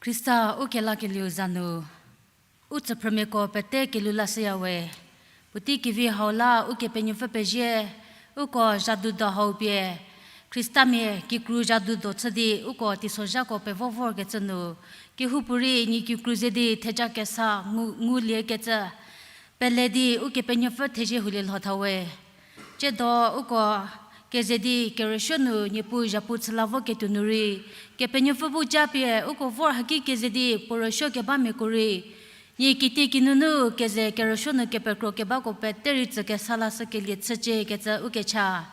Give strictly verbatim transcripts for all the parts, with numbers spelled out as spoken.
Khrista ukelakelieu za nu, u tsüphrümiako pete kelhou lashüya we. Puotei kevi hau la Ukepenuopfü pezie, uko zhadu do hau pie, Khristamia kikru zhadu do chü di uko teisozhako pevo vorkecü nu, kehoupuorei nie kikru ze di theja kesa ngu, nguliekecü, pele di Ukepenuopfü thezie hulie lho tha we. Tsiedo uko keze di kerüsuo nu Niepuu zhapu chü la voketuo nu rei, Kepenuopfü bu japie uko vor haki keze di puo rüsuo kebamiako rei, nie kitiekinu nu keze kerüsuo nu kepekro kebako pete rei tsükesa lashükelie chücie kecü ukecha.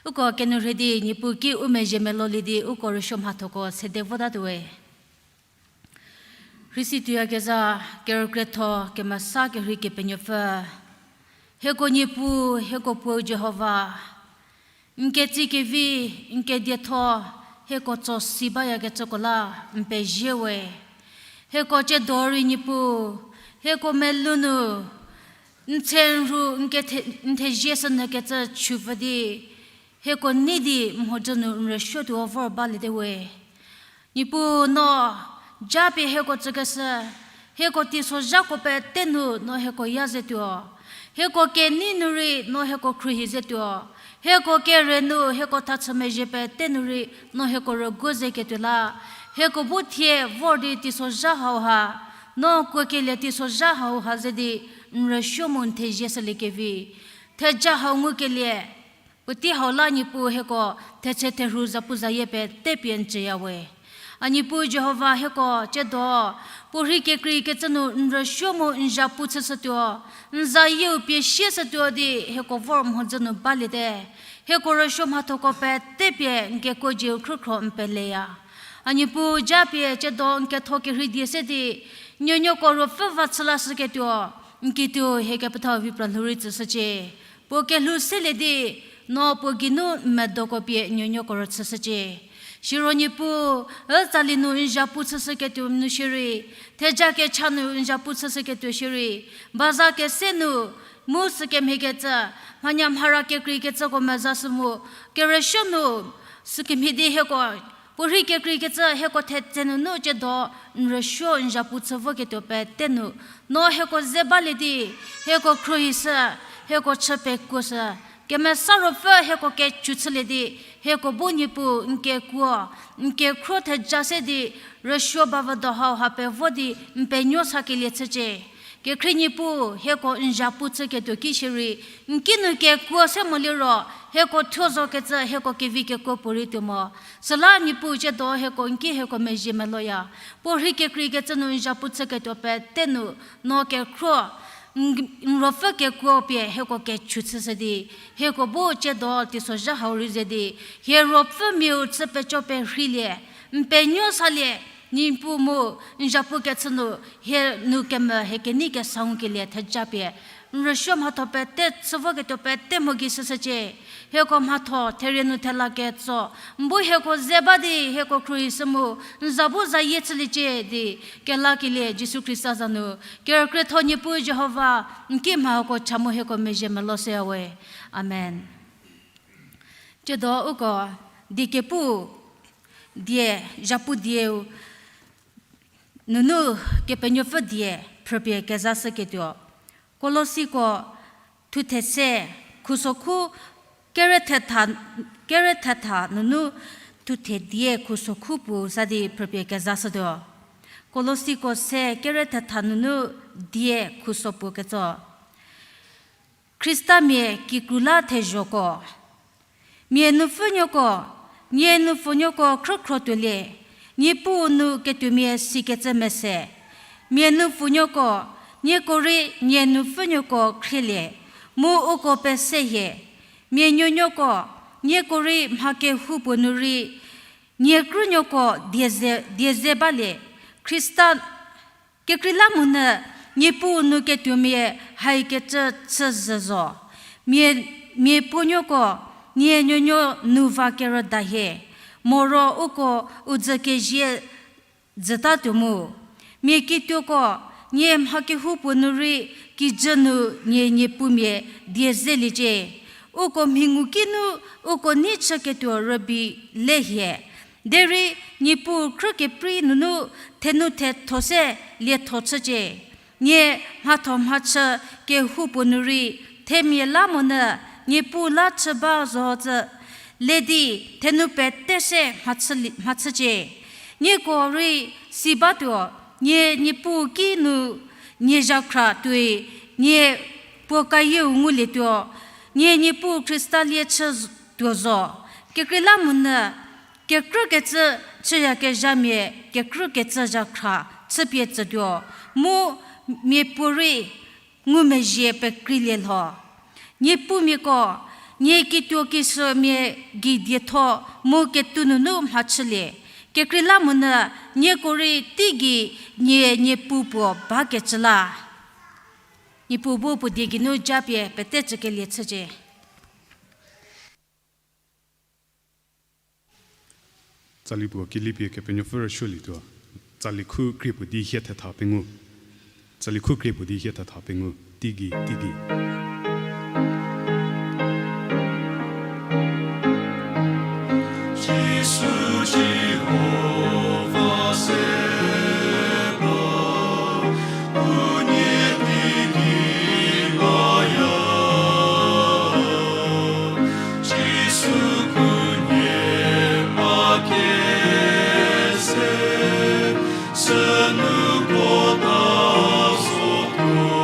Uko kenourhei di Niepuu ki u mezhie melolie di uko rüsuo mhathoko sede votatuo we. Rhei si tuoyakezha, kerükrietho kemesa kerhei Kepenuopfü. Hieko Niepuu, hieko Puo Jihova. N ketsie kevi, n kedietho, hieko tso si bayakecüko la n pezie we. Hieko tsiedo rei Niepuu, hieko melou nu, n tse n rhu n kethe-, n thezie shünyükecü chüpfü di, hieko nei di mhodzü nu n rüsuotuo vor baliete we. Niepuu no, japie hieko tsükeshü, hieko teisozhako pete nu no hieko ya zetuo. Hieko kenei nu rei no hieko khruohi zetuo. Hieko kere nu, hieko thachü mezhie pete nu rei no hieko rüguo zeketuo la. Hieko bu thie vor di teisozha hauha, no kuokelie teisozha hauha ze di n rüsuo mu n thezie shüliekevi. Theja hau ngukelie, puotei hau la Niepuu hieko thetse therhu zapuzayie pete pie n tsüya we. A Niepuu Jihova hieko tsiedo, puorhei kekreikecü nu n rüsuo mu n zhapu chüshütuo, n zayieu pie sieshütuo di hieko vor mhodzü nu baliete. Hieko rüsuo mhathoko pete pie n kekuo zieu khrükhro n peleya. A Niepuu japie tsiedo n ketho kerhei die se di, nuonuoko ruopfü va chü lashüketuo, n kituo hie kepethau vi pralhou rei tsüshücie. Puo kelhou selie di, no puo geinu n medoko pie nuonuoko rüchüshücie. Siro Niepuu, ü tsali nu n zhapu chüshüketuo nu shierei, theja kecha nu n zhapu chüshüketuo shierei, baza kese nu, mu sükemhiekecü, mhanya mhara kekreikecüko mezashü mu, kerüsuo nu, sükemhie di hieko, puorhei kekreikecü hieko thetse nunu tsiedo, n rüsuo n zhapu chü voketuo pete nu, no hieko ze balie di, hieko khruohishü, hieko chü pekuoshü, kemesa ruopfü hieko kechu chülie di, hieko bu Niepuu n kekuo, n kekhruo theja se di, rüsuo bavüdo hauha pevo di n penuo sakelie chücie. Kekhrie Niepuu hieko n zhapu chüketuo ki shierei, n kinu kekuo se moliro, hieko thuo zokecü hieko kevi kekuo puorei tuo mo. Süla Niepuu tsiedo hieko n ki hieko mezhie meloya. Puorhei kekreikecü nu n zhapu chüketuo pete nu, no kekhruo, n, n ruopfü kekuo pie hieko kechu chüshü di, hieko bu tsiedo teisozha hau rei ze di, hie ruopfümiau chü peco perheilie, n penuo salie, Niepuu mu n zhapu kechü nu, hie nu kemvü hie kenei kesa ngukelie theja pie, n rüsuo mhatho pete chü voketuo pete mho gei shüshücie. Hieko mhatho therie nu thela ketso, n bu hieko ze ba di hieko khruohishü mu, n za bu zayie chüliecie di, kelakelie Jisu Khrista za nu, kerükrietho Niepuu Jihova, n ki mha hako cha mu hieko mezhie meloshüya we. Amen. Tsiedo uko, diekepu, die, zhapu dieu, nunu Kepenuopfü die phrüpie kezashüketuo. Kolosiko thuthe se khusokhu kere thetha, kere thetha nunu thuthe die khusokhu puo sa di phrüpie kezashütuo. Kolosiko se kere thetha nunu die khuso puo ketso. Khristamia kikru la thezhoko. Mia nupfünuoko, nie nupfünuoko khrükhro tuolie, Niepuu nu ketuomia sikecü mese. Mia nupfünuoko, nieko rei nie nupfünuoko khrielie, mu uko pese hie. Mia nuonuoko, nieko rei mha kehoupuo nu rei, nie krünuoko die ze, die ze balie. Khrista Kekreilamonyü Niepuu nu ketuomia haikecü chüzhü zo. Mia, mia puonuoko, nie nuonuo nu va kerüda hie, moro uko u dzü kezie dzütatuo mu. Mia kituoko, nie mha kehoupuo nu rei kijü nu nie niepumia die zeliecie. Uko mhi ngu kinu uko nei chüketuo rübei le hie. Derei Niepuu khrükeprei nunu thenu thetho se lietho chücie. Nie mhatho mhachü kehoupuo nu rei themia la monyü Niepuu la chü ba zo zhü le di thenu pete se mhachü li-, mhachücie. Nieko rei si batuo, nie Niepuu kinu nie zhakhra tuoi, nie puo kayieu ngulietuo, nie Niepuu Khrista lie chü z-, tuo zo. Kekreilamonyü kekrükecü chüyakezhamia kekrükecü zhakhra chüpie tsütuo, mu miapuorei ngumezhie pekreilie lho. Niepumiako, nie kituo kishümia gei dietho mu ketou nunu mhachülie. Kekreilamonyü nieko rei teigei nie Niepuu puo bakecü la. Niepuu bu puo die geinu japie pete tsükelie chücie. Tsali puo kelipie Kepenuopfü rüsuolietuo. Tsali khu krie puo di hie thetha pengou. Tsali khu krie puo di hie thetha pengou. Teigei, teigei. Jisu Jihova se ba, unie teigei baya. Jisu khunhie a keze, sünu kota zotuo.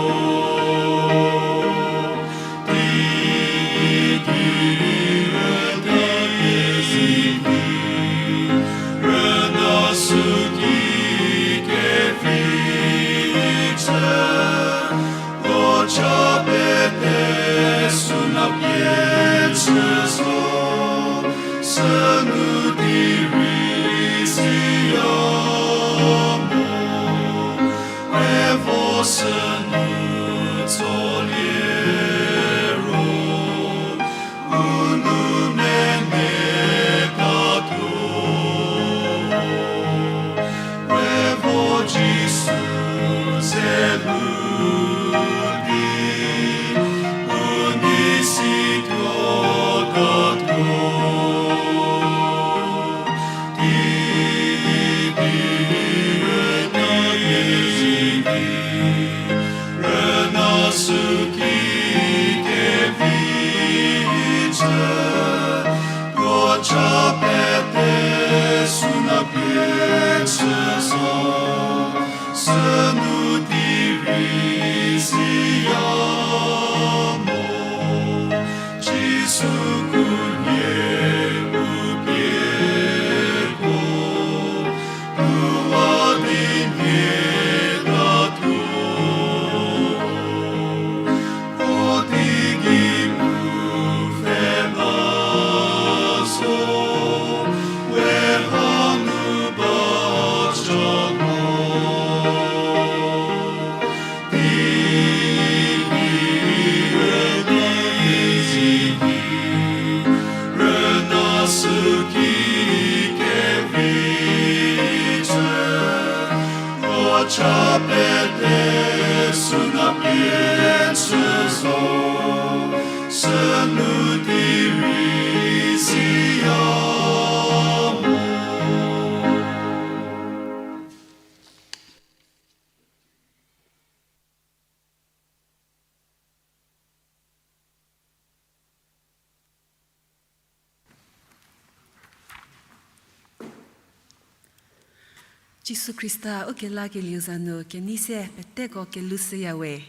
Jisu Khrista ukelakelieu za nu kenei se peteko kelhou shüyawe.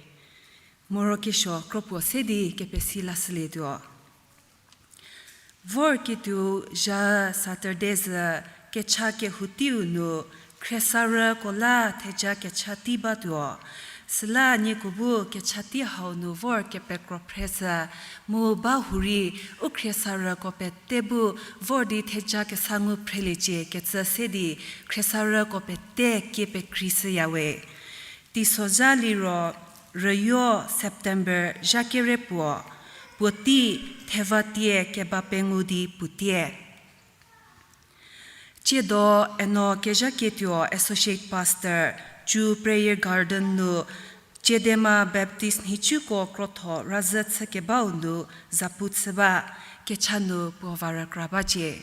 Morokesuo kro puo se di kepesi lashülietuo. Vorketuo zha Saturday zhü kecha kehou teiu nu khriesarüko la theja kecha tei batuo. Süla nieko bu kecha tei hau nu vor kepekro phre shü, mu ba hurei u khriesarüko pete bu vor di theja kesa ngu phreliecie kecü se di khriesarüko pete kie pekrei shüyawe. Teisozha liro rüyo September zha kere puo, puotei theva tie keba pengou di puotie. Tsiedo Eno Kezhakietuo Associate Pastor, Chu Prayer Garden nu, Chiedema Baptist nhicuko krotho razhü chükebau nu zapu chü ba, kecha nu puo va rükra bacie.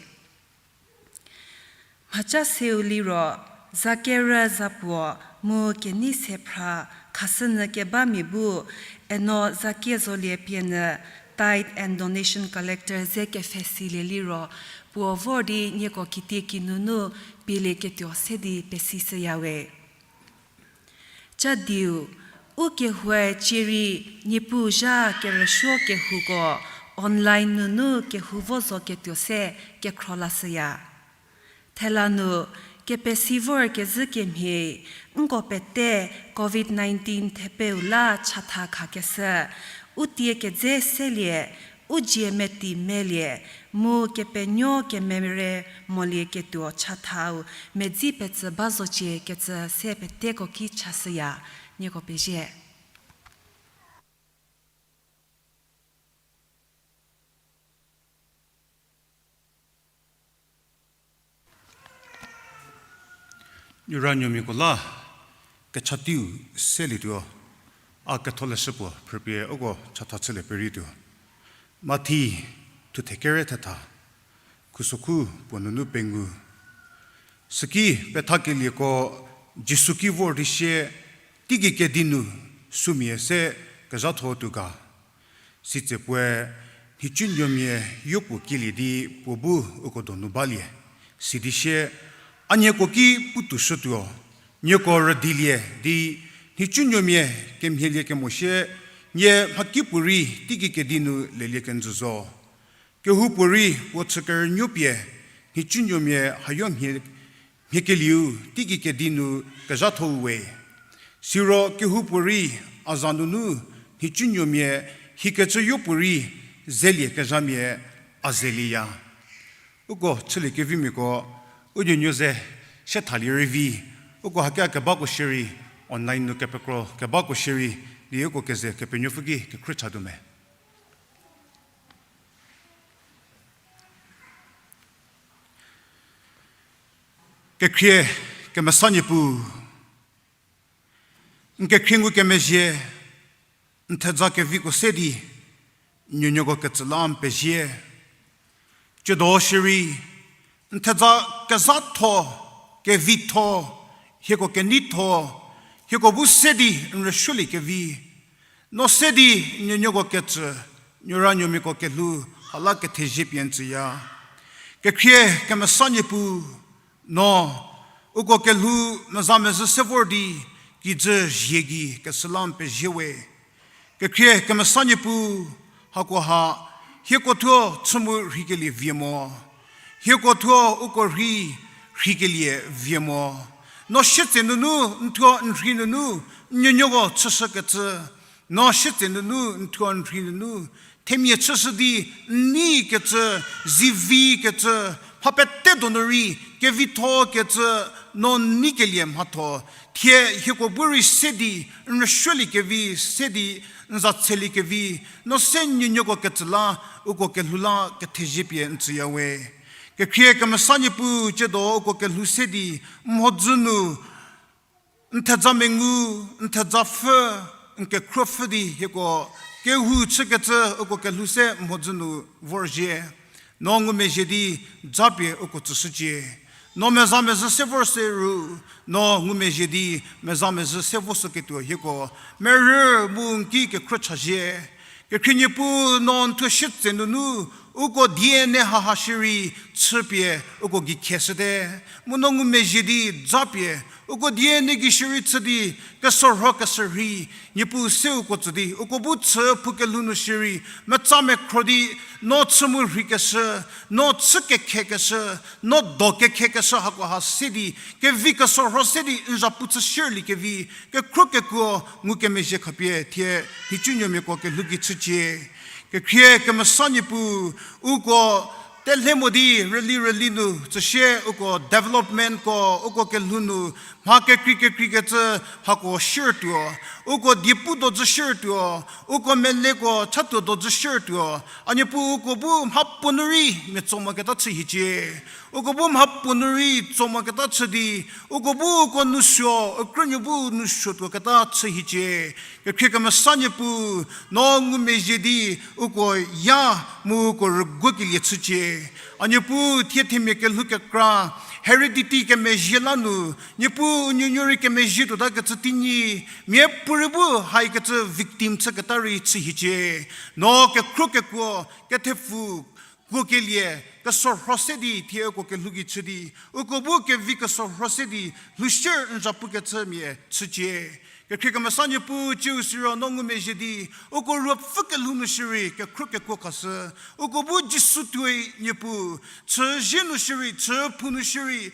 Mhaca seu liro, zakerü zapuo mu kenei se phra khashünyü kebamia bu, eno zakie zolie pie nyü Tithe and Donation Collector ze kepfhesilie liro, puo vor di nieko kitiekinu nu pielieketuo se di pesishüyawe. Ca diu, u kehoue cie rei Niepuu zha kerüsuo kehouko online nunu kehou vo zoketuo se kekhro lashüya. Thela nu, kepesi vorkezhü kemhie, nko pete covid nineteen thepeu la chatha khakeshü, u tie kedze selie, u dzie meti melie, mu kepenuo kemere molieketuo chathau medzi petsü ba zocie kecü se peteko ki chashüya, nieko pezie. Nuoranuomiako la, kecha teiu selietuo, a ketholeshü puo phrüpie uko chatha chülie perietuo. Mathi thuthe kere thetha, khusokhu puo nunu pengou. Süki pethakelieko Jisu ki vor di sie, teigei kedi nu sumia se kezhatho tuo ga. Sitse puoe nhicunuomia yopuo kilie di puo bu uko donu balie. Sidi sie, a nieko ki putuoshütuo, nieko rüdilie di nhicunuomia kemhieliekemo sie, nie mhakipuorei teigei kedi nu lelie kenjü zo. Kehoupuorei puo chükerünuo pie nhicunuomia hayo mhie, mhiekelieu teigei kedi nu kezhatho-u we. Siro kehoupuorei a za nunu nhicunuomia hikecü yopuorei zelie kezhamia a zelieya. Uko chüliekevimiako, u nuonuo ze sie thalie rei vi, uko hakia kebako shierei, online nu kepekro kebako shierei, di uko keze Kepenuopfü ki kekhrü chatuo me. Kekhrie kemesa Niepuu, n kekhrie ngukemezhie, n theza keviko se di, n nuonuoko ketsü la n pezie. Tsiedo shierei, n theza kezhatho, kevitho, hieko keneitho, hieko bu se di n rüsuoliekevi, no se di n nuonuoko ketsü, nuoranuomiako kelhou, ha la kethezie pie n tsüya. Kekhrie kemesa Niepuu, no, uko kelhou meza mezhü se vor di, kijü zhie gei keshü la n pezie we. Kekhrie kemesa Niepuu, hakoha, hieko thuo chü mu rheikelie vie mo. Hieko thuo uko rhei, rheikelie vie mo. No sietse nunu, n thuo n rhei nunu, n nuonuoko chüshükecü. No sietse nunu, n thuo n rhei nunu, themia chüshü di, n neikecü, zivikecü, mha pete donu rei, kevithokecü, no n neikelie mhatho, thie hieko bu rei se di, n rüsuoliekevi, se di, n za tseliekevi, no se n nuonuoko ketsü la, uko kelhou la kethezie pie n tsüya we. Kekhrie kemesa Niepuu tsiedo uko kelhou se di, n mhodzü nu, n theza mengu, n theza pfhü, n kekhruopfü di hieko kehou chükecü uko kelhou se n mhodzü nu vorzhie. No ngumezhie di japie uko tsüshücie. No meza mezhü se vor se ru, no ngumezhie di meza mezhü se vo süketuo hieko merü mu n ki kekhruo chazhie. Kekhrie Niepuu, no n thuo sietse nunu, uko die ne haha shierei chüpie uko gei khieshüte. Mu no ngumezhie di japie, uko die ne gei shierei chü di, kesorho keshürhei, Niepuu se uko tsü di, uko bu chü phou kelhou nu shierei, metsa mekhro di, no chü mu rheikeshü, no chü kekhekeshü, no do kekhekeshü hakoha se di, kevi kesorho se di, n zhapu chü shierliekevi, kekhruo kekuo ngukemezhie khapie thie nhicunuomiako kelhou gei chücie. Kekhrie kemesa Niepuu, uko telhe mo di rüli rüli nu tsüsie uko developmentko, uko kelhou nu mha kekrei kekreikecü hako shiertuo, uko diepu dozü shiertuo, uko meleko chatuo dozü shiertuo, a Niepuu uko bu mhapuo nu rei mia tso moketa chü hiecie. Uko bu mhapuo nu rei tso moketa chü di, uko bu uko nousuo, u krünuo bu nousuo tuoketa chü hiecie. Kekhrie kemesa Niepuu, no ngumezhie di, uko ya mu uko rüguokelie chücie. A Niepuu, thie themia kelhou kekra, heredity kemezhie la nu, Niepuu, u nuonuo rei kemezhie tuota kecü teinyi, miapuorei bu haikecü victim chüketa rei chü hiecie. No kekhro kekuo, kethepfu, kuokelie, kesorho se di thie uko kelhou gei chü di, uko bu kevi kesorho se di lhoushie n za pukecümia chücie. Kekhrie kemesa Niepuu, ciu siro no ngumezhie di, uko ruopfü kelhou nu shierei kekhro kekuo khashü, uko bu Jisu tuoi Niepuu, chüzie nu shierei, chüphou nu shierei,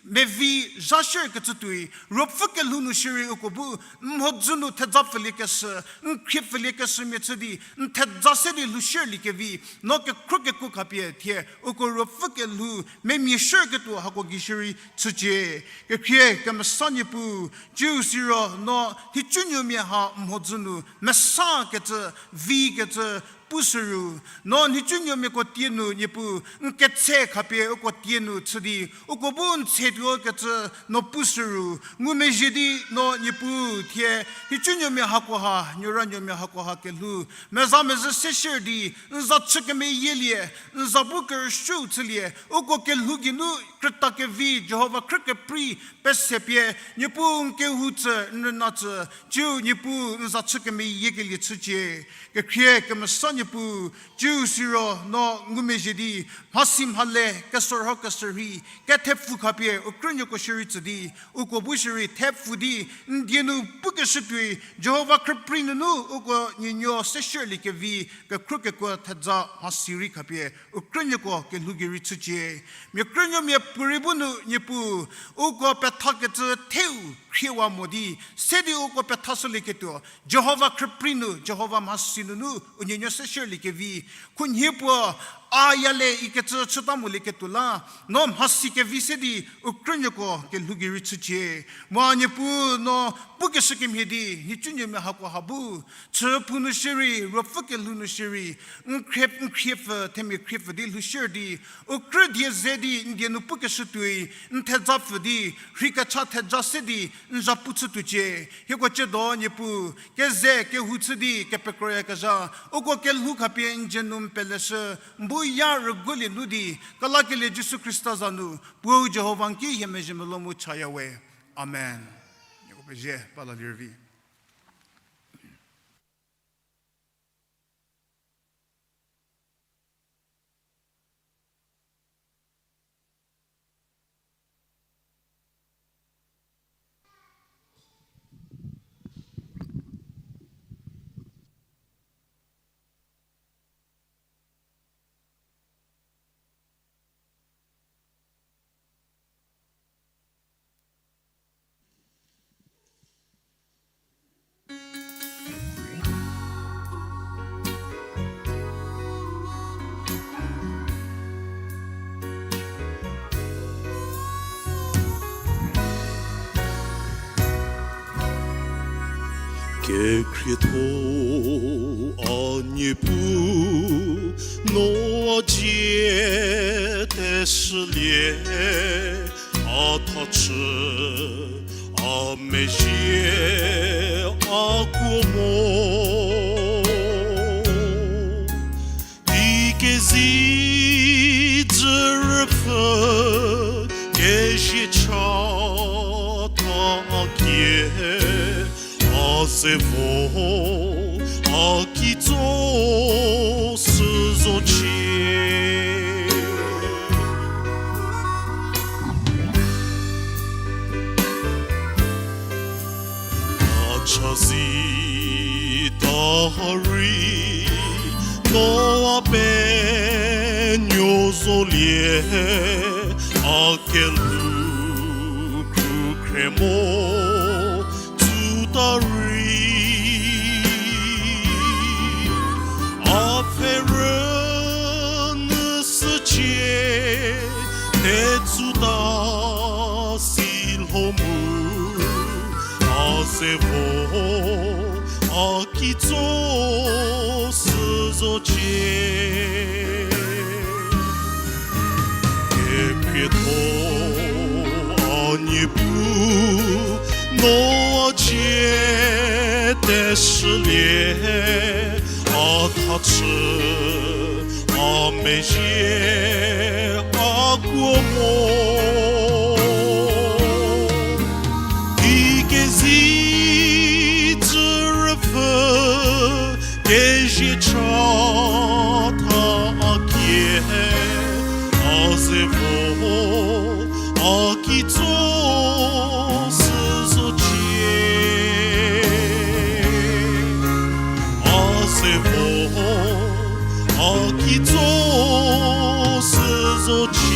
mevi zha shierei kecü tuoi, ruopfü kelhou nu shierei uko bu n mhodzü nu thejapfüliekeshü, n khriepfüliekeshümia chü di, n theja se di lhoushierlie kevi, no kekhro kekuo khapie thie uko ruopfü kelhou memia shierketuo hako gei shierei chücie. Kekhrie kemesa Niepuu, ciu siro no nhicunuomia ha mhodzü nu mesakecü, vikecü, pushü ru, no nhicunuomiako tie nu Niepuu n ketse khapie uko tie nu chü di, uko bu n tsetuo kecü no pushü ru, ngumezhie di no Niepuu thie nhicunuomia hakoha, nuoranuomia hakoha kelhou meza mezhü se shier di, n za chü kemeyielie, n za bu kerüshüu chülie, uko kelhou geinu krüta kevi Jihova khrü keprei pese pie, Niepuu n kehou tsü, n rüna tsü, ciu Niepuu n za chü kemeyiekelie chücie. Kekhrie kemesa Niepuu, ciu siro no ngumezhie di, mhasi mhale, kesorho kesorhi, kethepfu khapie u krünuoko shierei tsü di, uko bu shierei thepfu di, n die nu pukeshü tuoi, Jihova khrüprei nunu uko nuonuo se shierlie kevi, kekhro kekuo theja mhasi rei khapie u krünuoko kelhou gei rei chücie. Mia krünuomia puorei bu nu Niepuu, uko pethakecü theu khriewa mo di, se di uko pethashülieketuo, Jihova khrüprei nu, Jihova mhasi nunu u nuonuo se shierlie kevi, khunhie puo, a yale ikecü chüta molieketuo la, no mhasi kevi se di u krünuoko kelhou gei rei chücie. Mu a Niepuu no pukeshü kemhie di, nhicunuomia hakoha bu, chüphou nu shierei, ruopfü kelhou nu shierei, n khrie, n khriepfü, themia khriepfü di lhoushie di, u krü die ze di n die nu pukeshü tuoi, n thejapfü di, rhei kecha theja se di n za pu chütuocie. Hieko ciedo Niepuu, keze kehou chü di kepekroyakezha, uko kelhou khapie n dzie nu n peleshü, n bu ya rüguolie nu di, kelakelie Jisu Khrista za nu, Puou Jihova n ki hie mezhie melou mu chaya we. Amen. Nieko pezie, ba la lirvi. Kekhrietho a Niepuu, no a dzie teshülie, a thachü, a mezhie, a kuo mo. Di kezei dzü rüpfü kezhie chatha a kie, a ze vo, a kitso sü zocie. A chazita rei, no a penuo zolie, a kelhou krukhre mo, tsuta rei, a pfhe rünyü shücie, tetsuta silho mu, a ze vo, a kitso sü zocie. Kekhrietho a Niepuu, no a dzie teshülie, a thachü, A mezhie a kuo mo, ikezi tsü rüpfü, kezhie chatha a kie, a ze vo, a kitso sü zocie. A ze vo, a kitso sü zocie.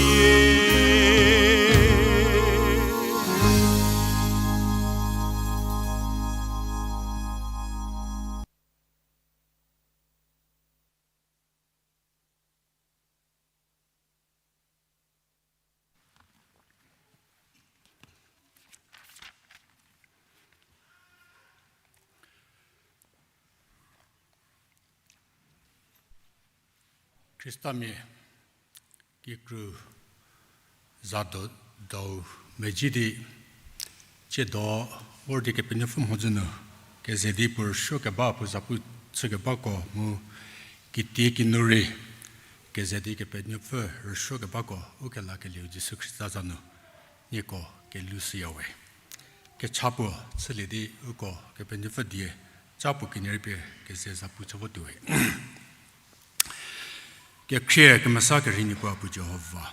Khristamia kikru za do, dou mezhie di, tsiedo vor di Kepenuopfü mhodzü nu keze di puo rüsuo keba, puo zapu chükebako mu kitie kinu rei keze di Kepenuopfü rüsuo kebako, ukelakelieu Jisu Khrista za nu nieko kelhou shüyawe. Kecha puo chülie di uko Kepenuopfü die ca puo kenie rei pie keze zapu chü votuowe. Kekhrie kemesa kerhei Niepuu Apuo Jihova,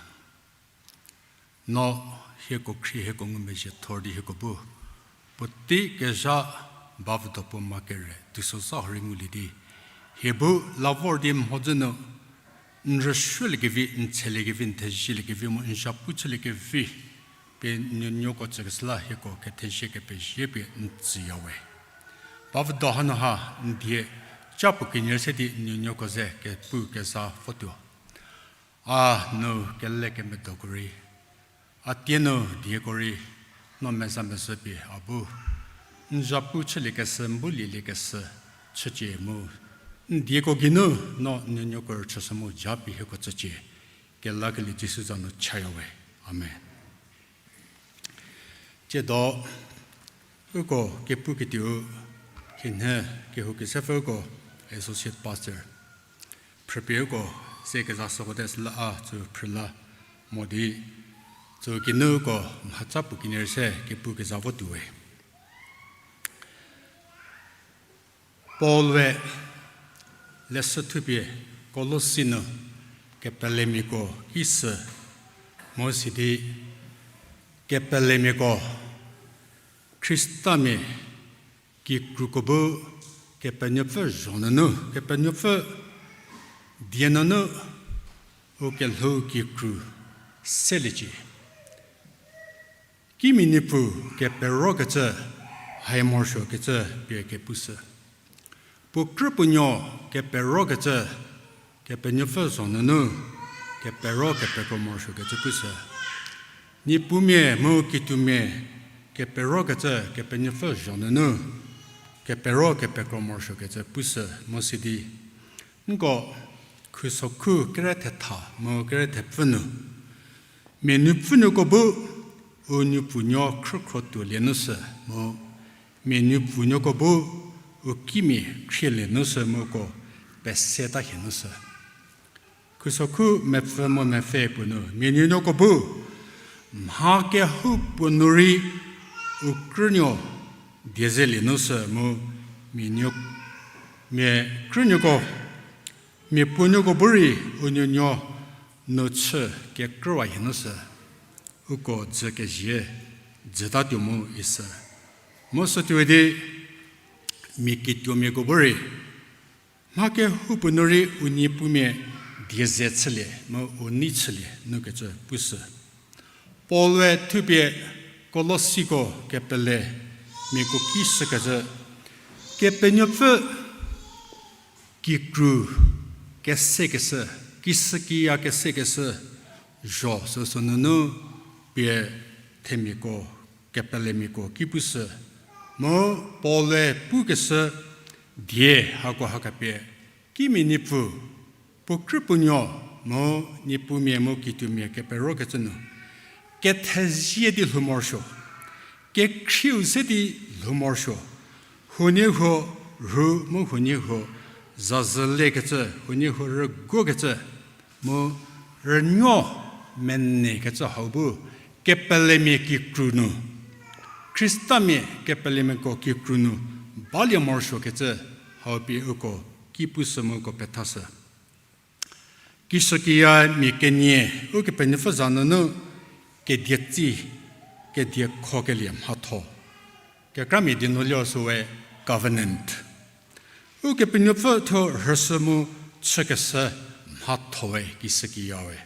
no hieko khrie hieko ngumezhie thor di hieko bu puotei kezha bavüdo puo ma kere teisozha hurei ngulie di, hie bu la vor di mhodzü nu n rüsuoliekevi, n tsheliekevi, n thezieliekevi mu n zhapu chüliekevi pie n nuonuoko tsükeshü la hieko kethezie kepezie pie n tsüyawe. Bavüdo hanu ha n die ca puo kenie se di n nuonuoko ze kepu keza votuo. A nu kelekemedoko rei, a tie nu dieko rei, no meza mezhü pie a bu n zhapu chüliekeshü, n bu lieliekeshü chücie mu n dieko geinu no n nuonuoko rüchüshü mu japie hieko tsücie. Kelakelie Jisu za nu chayawe. Amen. Tsiedo uko kepu kediu, hienhie kehou kesepfüko Associate Pastor phrüpie uko se keza süko te süla a tsü phrüla mo di, tsü kinoko mhaca puo kenie rei se kepu keza votuowe. Paul-e leshü thupie Kolosi nu kepelemiako ki sü, mu sidi kepelemiako, Khristamia kikruko bu Kepenuopfü zho nunu, Kepenuopfü die nunu u kelhou kikru seliecie. Kimia Niepuu keperokecü hai morosuokecü pie kepushü. Puo krü puo nuo keperokecü Kepenuopfü zho nunu kepero kepekro morosuokecü pushü. Niepumia mu kituomia keperokecü Kepenuopfü zho nunu kepero kepekro morosuokecü pushü mu sidi, nko khusokhu kere thetha mu kere thepfü nu, mia nupfünuoko bu u nuopuonuo khrükhro tuolie nu sü, mu mia nuopuonuoko bu u kimia khrielie nu sü mu uko peseta hie nu sü. Khusokhu mepfü mu mepfü puo nu mia nuonuoko bu mha kehoupuo nu rei u krünuo die zelie nu sü mu mia nuo, mia krünuoko, mia puonuoko bu rei u nuonuo nu chü kekrüwa hie nu sü, uko dzü kezie dzütatuo mu isü. Mu sütuo di mia kituomiako bu rei mha kehoupuo nu rei u niepumia die ze chülie mu u nei chülie nukecü pushü. Paul-e thupie Kolosiko kepelemiako ki shükecü, Kepenuopfü kikru kesekeshü, kishükiya kesekeshü zho süsü nunu pie themiako, kepelemiako ki pushü. Mu Paul-e pukeshü die hako hakepie, kimia Niepuu, puo krü puo nuo, mu niepumia mu kituomia keperokecü nu kethezie di lhou morosuo, kekhrieu se di lhou morosuo, huoniehuo rhu mu huoniehuo zazhüliekecü, huoniehuo rüguokecü, Mu rünuo menei kecü hau bu kepelemia kikru nu, Khristamia kepelemiako kikru nu balie morosuo kecü hau pie uko ki pushü mu uko pethashü. Kishükiya mia kenie, Ukepenuopfü za nunu kedie tsi, kedie khokelie mhatho. Kekramia die nu liro süwe covenant. Ukepenuopfü thuo rhüshü mu chükeshü mhatho we kishükiya we.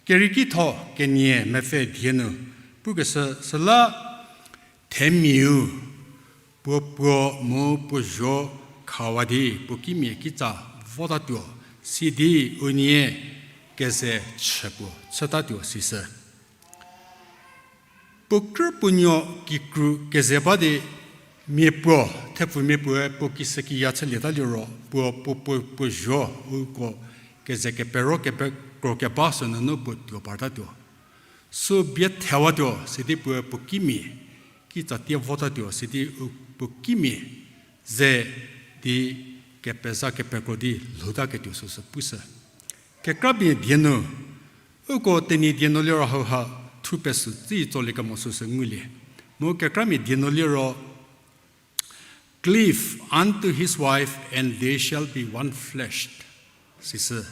Kerieki tho kenie mepfü die nu pukeshü süla themiau puo puo mu puo zuo khawa di puo kimia kitsa votatuo, sidi unie keze chü puo chütatuo sishü. Puo krü puo nuo kikru keze ba di mia puo, thepfumia puoe puo kishükiya chülieta liro, puo, puo, puo, puo zuo uko keze kepero kepekro keba sünunu puo tuo partatuo. Sü bie thewatuo, sidi puoe puo kimia kitsa tie votatuo, sidi u puo kimia ze di kepeza kepekro di lhoutaketuo süsü pushü. Kekramia die nu, uko Tenyidie nu liro hauha thu pesü tsi tsoliekemo süsü ngulie. Mu kekramia die nu liro, Cleave unto his wife, and they shall be one flesh, sishü.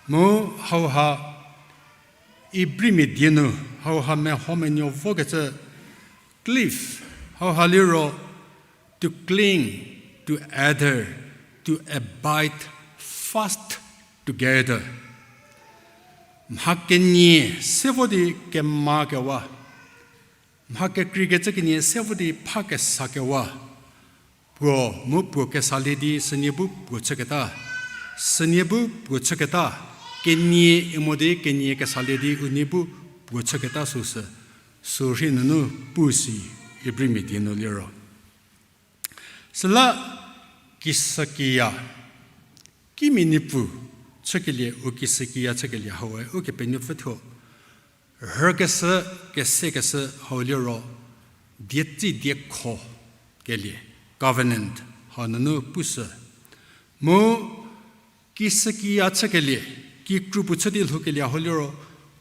Mu hauha Ibrimia die nu, hauha meho menuo vokecü cleave, hauha liro to cling together, to abide fast together. Mha kenie se vo di kemakewa, mha kekreikecü kenie se vo di pha kesakewa, puo mu puo kesalie di sünie bu puo chüketa, sünie bu puo chüketa, kenie imo di kenie kesalie di unie bu puo chüketa süsü, sürhei nunu pusi Ibrimia die nu liro. Süla kishükiya, kimia nipfu chükelie, u kishükiya chükelie hau we Ukepenuopfü thuo rhükeshü, kesekeshü hau liro, dietsi diekho kelie, covenant, hanunu pushü. Mu kishükiya chükelie, kikru puo chü di lhoukelie hau liro,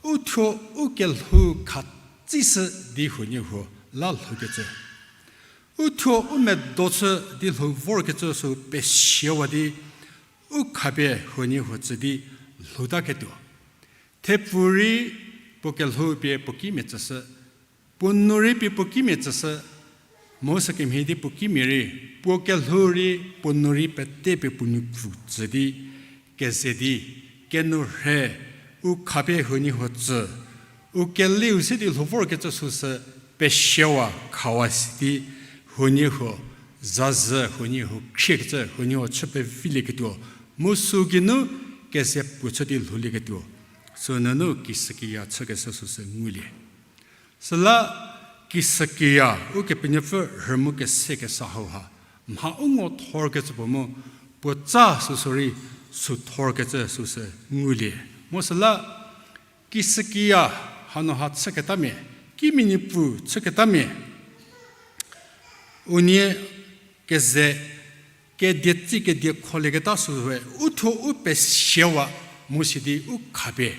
uthuo u kelhou khatsishü di huoniehuo la lhoukecü. Uthuo u medo chü di lhou vorkecü sü pesiewa di, u khapie huoniehuo tsü di lhoutaketuo. Thepfu rei puo kelhou pie puo kimia tsüshü, puo nou rei pie puo kimia tsüshü, mu sükemhie di puo kimia rei, puo kelhou rei puo nou rei pete pie puo nupfu tsü di, keze di, kenu rhe, u khapie huoniehuo tsü, u keliu se di lhou vorkecü süsü, pesiewa khawa si di, huoniehuo zazhü, huoniehuo khriekecü, huoniehuo chü pevilieketuo, mu sü geinu keze puo chü di lhoulieketuo, sünunu kishükiya chükeshü süsü ngulie. Süla kishükiya Ukepenuopfü rhü mu kesekeshü hauha, mha u ngo thorkecü puo mu, puotsa süsü rei sü thorkecü süsü ngulie. Mu süla kishükiya hanu ha chüketamia, kimia nipfu chüketamia, unie keze, kedietsi kediekho lieketa süwe, uthuo u pesiewa mu sidi u khapie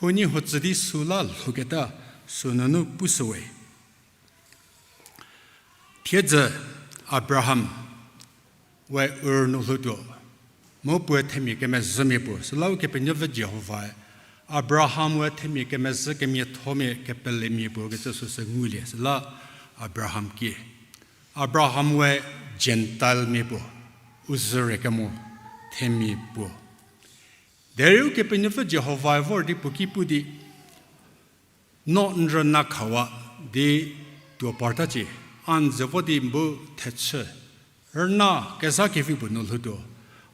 huoniehuo tsü di sü la lhouketa sünunu pushüwe. Thiedzü Abraham we Ur nu lhoutuo, mu puoe themia kemezhümia puo, süla Ukepenuopfü Jihovae Abraham we themia kemezhü kemiathomia kepelemia puo kecü süsü ngulie, süla Abraham kie. Abraham we Gentile mia puo, u zhüre kemo themia puo. Derei Ukepenuopfü Jihovae vor di puo ki pu di, no n rüna khawa di tuo partacie, a n ze vo di n bu thechü rüna kezha kevi puo nu lhoutuo,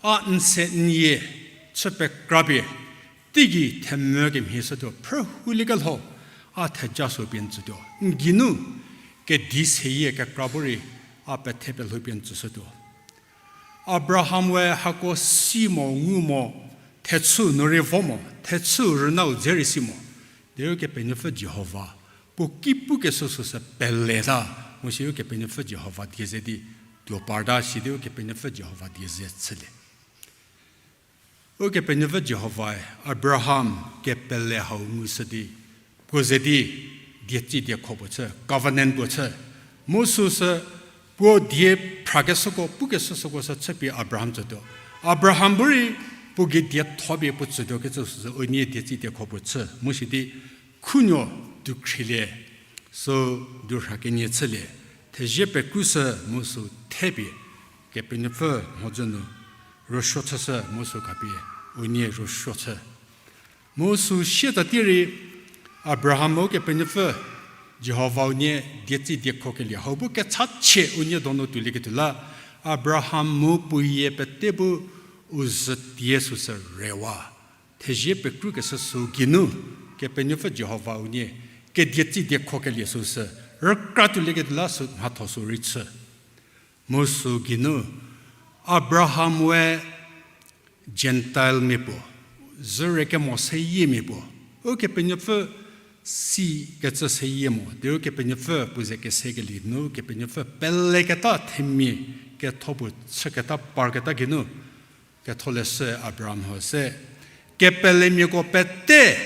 a n se n yie chü pekrapie, teigei themvü kemhie shütuo, phrü hulie kelho, a theja sü pie n tsütuo, n geinu kedi seyie kekra bu rei a pethe pelhou pie n tsüshütuo. Abraham we hako si mo, ngu mo, thechü nu rei vo mo, thechü rünau dze rei si mo, derei Ukepenuopfü Jihova puo ki pukeshü süsü peleta, mu si Ukepenuopfü Jihova die ze di tuo parta, sidi Ukepenuopfü Jihova die ze chülie. Ukepenuopfü Jihovae Abraham kepele hau ngushü di, puo ze di, dietsi diekho puo chü, covenant puo chü. Mu süsü, puo die phrakeshüko, pukeshü süko sü chüpie Abraham tsütuo. Abraham bu rei, puo gei dietho pie puo tsütuo kecü süsü, unie dietsi diekho puo chü. Mu sidi, khunuo dukhrilie, sü durha kenie chülie, thezie pekrushü mu sü thepie, Kepenuopfü mhodzü nu rüsuo chüshü mu sü khapie unie rüsuo chü. Mu sü sietati rei Abraham Ukepenuopfü Jihova unie dietsi diekho kelie hau bu kechachie unie donu tuolieketuo la, Abraham mu puo yie pete bu u zhü tie süsü rewa. Thezie pekrukeshü sü geinu, Kepenuopfü Jihova unie kedietsi diekho kelie süsü rükra tuolieketuo la sü mhatho sü rei chü. Mu sü geinu, Abraham we Gentile mia puo, züre kemo seyiemia puo, Ukepenuopfü sikecü seyie mo, derei Ukepenuopfü puo ze kesekelie nu, Kepenuopfü peleketa themia ketho puo chüketa parketa geinu, ketholeshü Abraham ho se, kepelemiako pete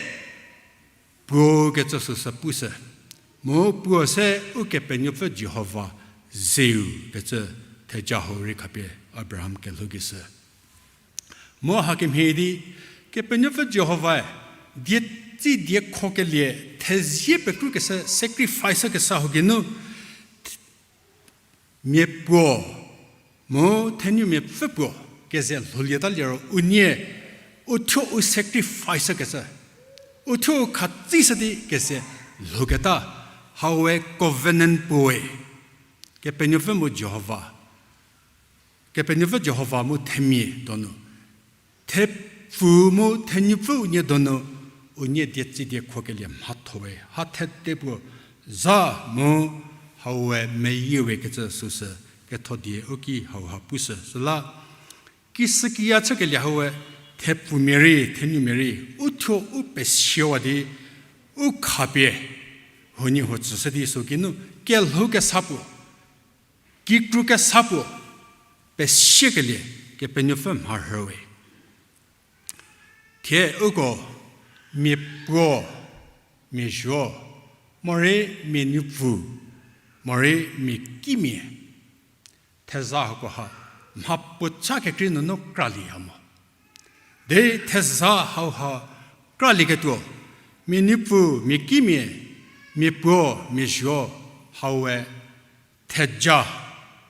puo kecü süsü pushü. Mu puo se Ukepenuopfü Jihova zeu kecü theja hau rei khapie Abraham kelhoukeshü. Mu hakemhie di, Kepenuopfü Jihovae dietsi diekho kelie thezie pekrukeshü, sacrifice keshü hau geinu, mia puo mu thenumia pfü puo keze lhoulieta liro unie, uthuo u sacrifice kecü, uthuo u khatsishü di keze lhouketa, hau we covenant puoe, Kepenuopfü mu Jihova, Kepenuopfü Jihova mu themia donu, thepfu mu thenupfü unie donu, unie dietsi diekho kelie mhatho we, ha thete puo za mu hau we meyie we kecü süsü ketho die u ki hauha pushü. Süla, kishükiya chükelie hau we, thepfumia rei, thenumia rei, uthuo u pesiwa di, u khapie, huoniehuo tsüshü di sü geinu, kelhoukesa puo, kikru kesa puo, pesiekelie, Kepenuopfü mharhü we. Thie uko mia puo, mia zuo, morei mia nupfu, morei mia kimia, theza hakoha mha puocha kekrei nunu kralieya mo. Derei theza hauha kralieketuo, mia nupfu, mia kimia, mia puo, mia zuo, hau we theja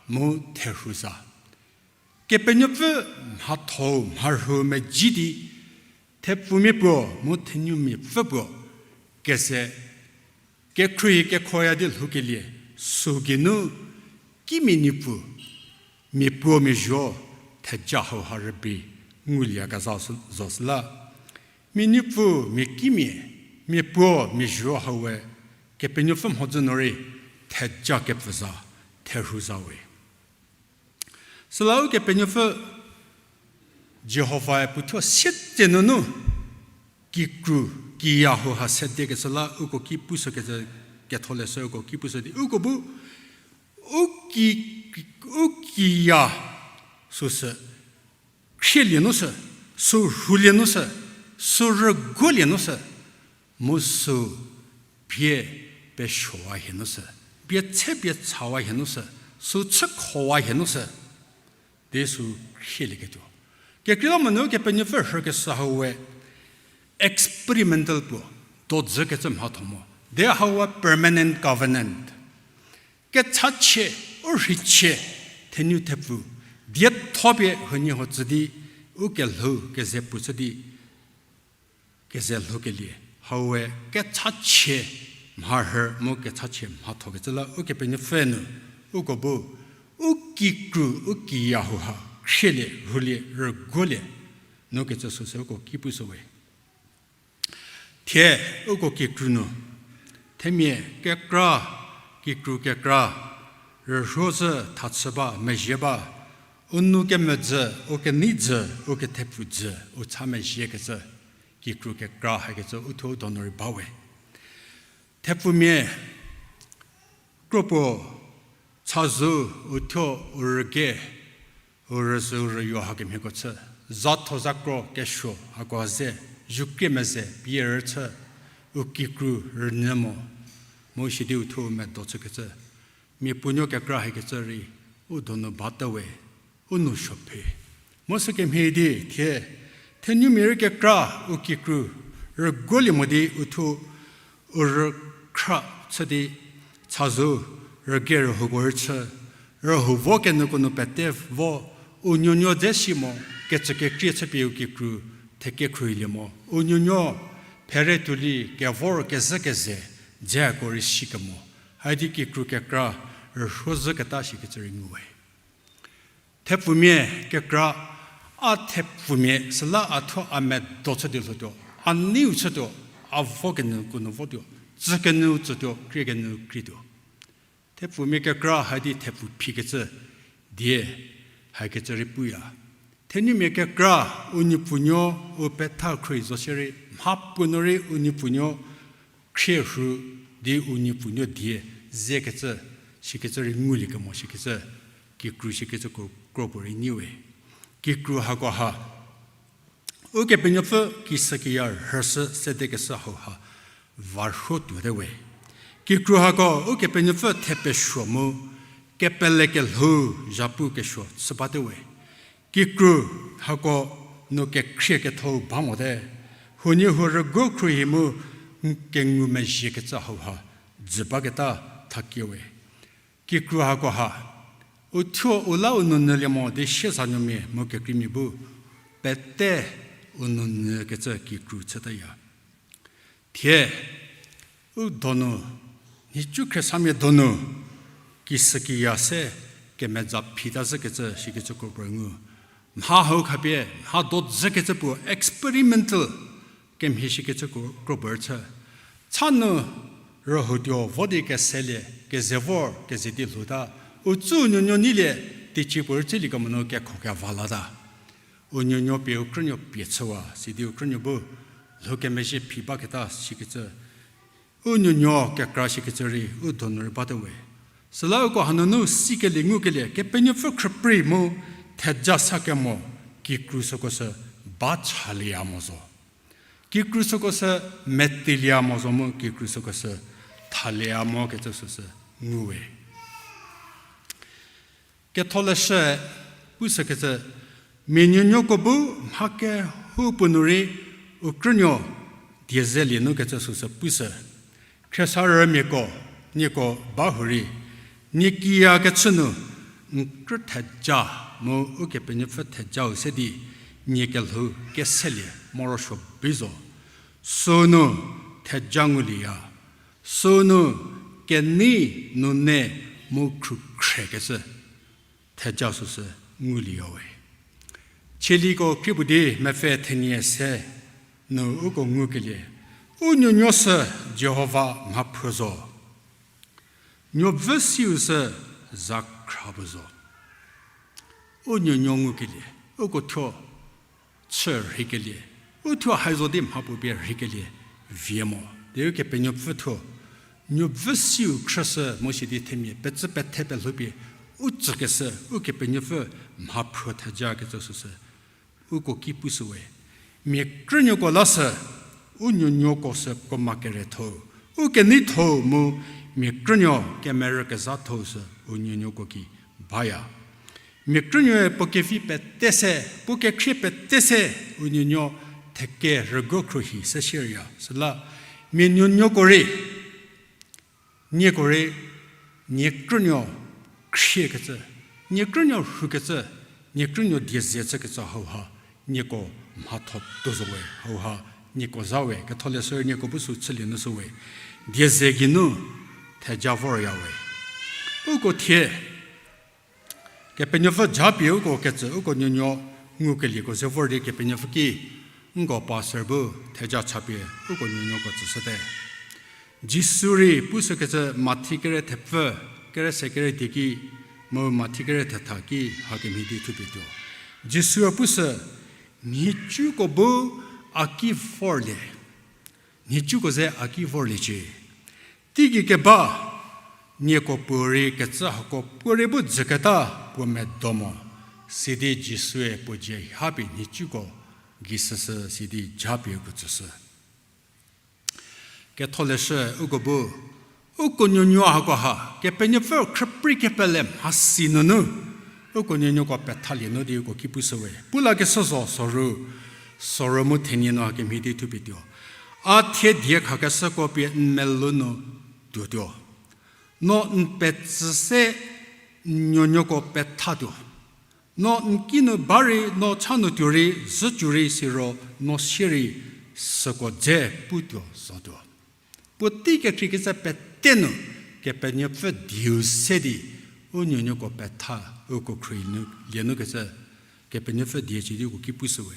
mu therhu za. Kepenuopfü mhatho mharhü medzi di, thepfumia puo mu thenumia pfü puo keze kekhruohi kekhoya di lhoukelie, sü geinu kimia nupfu, mia puo mia zuo, theja hauha rübei ngulieyakezha zo süla, mia nupfu, mia kimia, mia puo mia zuo hau we, Kepenuopfü mhodzü nu rei theja kepfü za, therhu za we. Süla Ukepenuopfü Jihovae puothuo sietse nunu kikru, kiya hauha sedekeshü la uko ki pushükecü, ketholeshü uko ki pushü di uko bu u ki, u kiya süsü khrielie nu sü, sü rhulie nu sü, sü rüguolie nu sü, mu sü bie pesuowa hie nu sü, bie tshe bie chawa hie nu sü, sü chükhowa hie nu sü, di sü khrielieketuo. Kekreilamonyü Kepenuopfü rhükeshü hau we experimental puo, dojükecü mhatho mo. De hau we permanent covenant. Kechachie, u rheichie, thenu thepfu, dietho pie huoniehuo tsü di, u kelhou keze puo chü di, keze lhoukelie, hau we kechachie mharhü mu kechachie mhathokecü la Ukepenuopfü nu, uko bu, u kikru, u kiya hauha, khrielie, rhulie, rüguolie, nu kecü süsü uko ki pushü we. Thie uko kikru nu, themia kekra, kikru kekra, rürhuo zhü thachü ba, mezhie ba, u nou kemedzü, u kenei dzü, u kethepfu dzü, u cha mezhiekecü, kikru kekra hakecü uthuo u donu rei ba we. Thepfumia, kropuo, chazou, uthuo, u rüge, u rüzhü, u rüyo hakemhieko chü. zatho zakro kesuo hako ze, zhukrie meze pie rüchü, u kikru rünyü mo, mu sidi u thuo medo chükecü, mia puonuo kekra hakecü rei, u donu bate we, u nou suo phe. Mu sükemhie di thie, thenumia rei kekra u kikru rüguolie mo di u thuo u rükhra chü di chazou rüge rühouko rüchü, rühou vo kenyüko nu pete vo, u nuonuo dze si mo, kecükekrie chüpie u kikru thekekhrülie mo. U nuonuo phere tuoli kevor kezhü keze, dzeko rei si kemo. Haidi kikru kekra rühuo zhüketa shikecü rei ngu we. Thepfumia kekra, a thepfumia süla a thuo a medo chü di lhoutuo, a neiu chütuo, a vo kenyüko nu votuo, tsü kenyü tsütuo, krie kenyü krietuo. Thepfumia kekra haidi thepfu phikecü die, hakecü rei puya. Thenumia kekra, u nuopfunuo, u petha khrü zo shierei, mhapuo nu rei u nuopfunuo khrie rhu di u nuopfunuo die zekecü, shikecü rei ngulie kemo shikecü, kikru shikecü kro-, kropuo rei nyi we. Kikru hako ha, Ukepenuopfü kisükiya rhüshü sedekeshü hauha varhuo tuote we. Kikru hako Ukepenuopfü thepesuo mu kepele kelhou zhapu kesuo chü bate we. Kikru hako nu kekhrie kethou ba mote. Huoniehuo rüguo khruohi mu n- kengumezhiekecü hauha dzü baketa thakie we. Kikru hako ha, u thuo u la u nounyülie mo di siezanuomia mu kekreimia bu pete u nounyükecü kikru chütaya. Thie, u donu, nhicu khriesamia donu, kisükiya se kemeza phita zhükecü shikecü kropuo ngu. Mha hau khapie, mha do zhükecü puo experimental kemhie shikecü kro-, kropuo chü. Cha nu rühoutuo vo di keselie, keze vor, keze di lhouta. U tsü u nuonuo neilie, teicie puo rüchülie kemo nu kekho keva lata. U nuonuo pie u krünuo pie chüwa, sidi u krünuo bu lhou kemezhie phi baketa shikecü. U nuonuo kekra shikecü rei u donu rei bate we. Süla uko hanunu sikelie ngukelie, Kepenuopfü khrüprei mu theja sa kemo, kikru süko sü ba chalieya mo zo. Kikru süko sü metieya mo zo mu kikru süko sü thalieya mokecü süsü ngu we. Ketholeshü pushükecü, mia nuonuoko bu mha kehoupuo nu rei u krünuo die zelie nukecü süsü pushü. Khriesarümiako, nieko ba hurei, nie kiyakechü nu n krü theja mu Ukepenuopfü thejau se di, nie kelhou keselie morosuo bi zo. Sünu theja ngulieya. Sünu kenei nune mu khrukhrekecü theja süsü ngulieya we. Chieliko krie puo di mepfü thenie se nu uko ngukelie, u nuonuo sü Jihova mhaphuo zo. Nuobvü siu sü zakhra puo zo. U nuonuo ngukelie, uko thuo chü rheikelie, u thuo haizo di mhapuo pie rheikelie vie mo. Di Ukepenuopfü thuo, nuobvü siu khrüshü mo sidi themia pecü pethe pelhoupie, u tsükeshü Ukepenuopfü mhaphuo thejakecü süsü uko ki pushü we. Mia krünuoko la sü, u nuonuoko sü puo ma kere tho, u keneitho mu mia krünuo kemerü kezhatho sü u nuonuoko ki baya. Mia krünuoe puo kevi pete se, puo kekhrie pete se, u nuonuo theke rüguo khruohi se shierya. Süla mia nuonuoko rei, nieko rei, nie krünuo khriekecü, nie krünuo rhukecü, nie krünuo die ze chükecü hauha, nieko mhatho tuo zo we, hauha, nieko za we, ketholeshü nieko bu sü chülie nu sü we, die ze geinu theja vorya we. Uko thie, Kepenuopfü japie uko kecü, uko nuonuo ngukelieko ze vor di Kepenuopfü ki, nko pastor bu theja chapie uko nuonuoko tsüshüte. Jisu rei pushükecü Mathi kere thepfü, kere se kere di ki, mu Mathi kere thetha ki hakemhie di thupie tuo. Jisu-e pushü, nhicuko bu a ki vorlie. Nhicuko ze a ki vorliecie. Teigei keba, nieko puorei kecü hako puorei bu dzüketa puo medo mo. Sidi Jisue puo dzie hapie nhicuko gei süsü sidi japie uko tsüshü. Ketholeshü uko bu, uko nuonuo hakoha, Kepenuopfü khrüprei kepele mhasi nunu, uko nuonuoko pethalie nu di uko ki pushüwe. Pu lakeshü zo soru, soru mu thenie nu hakemhie di thupie tuo. A thie die khakeshüko pie n melou nu tuotuo. No n petsü se n nuonuoko pethatuo. No n kinu ba rei, no cha nu tuo rei, zhütuo rei siro, no sie rei, süko dze putuo zotuo. Puotei kekreikecü pete nu, Kepenuopfü dieu se di, u nuonuoko petha, uko khrie nu, lie nukecü, Kepenuopfü die cü di uko ki pushüwe.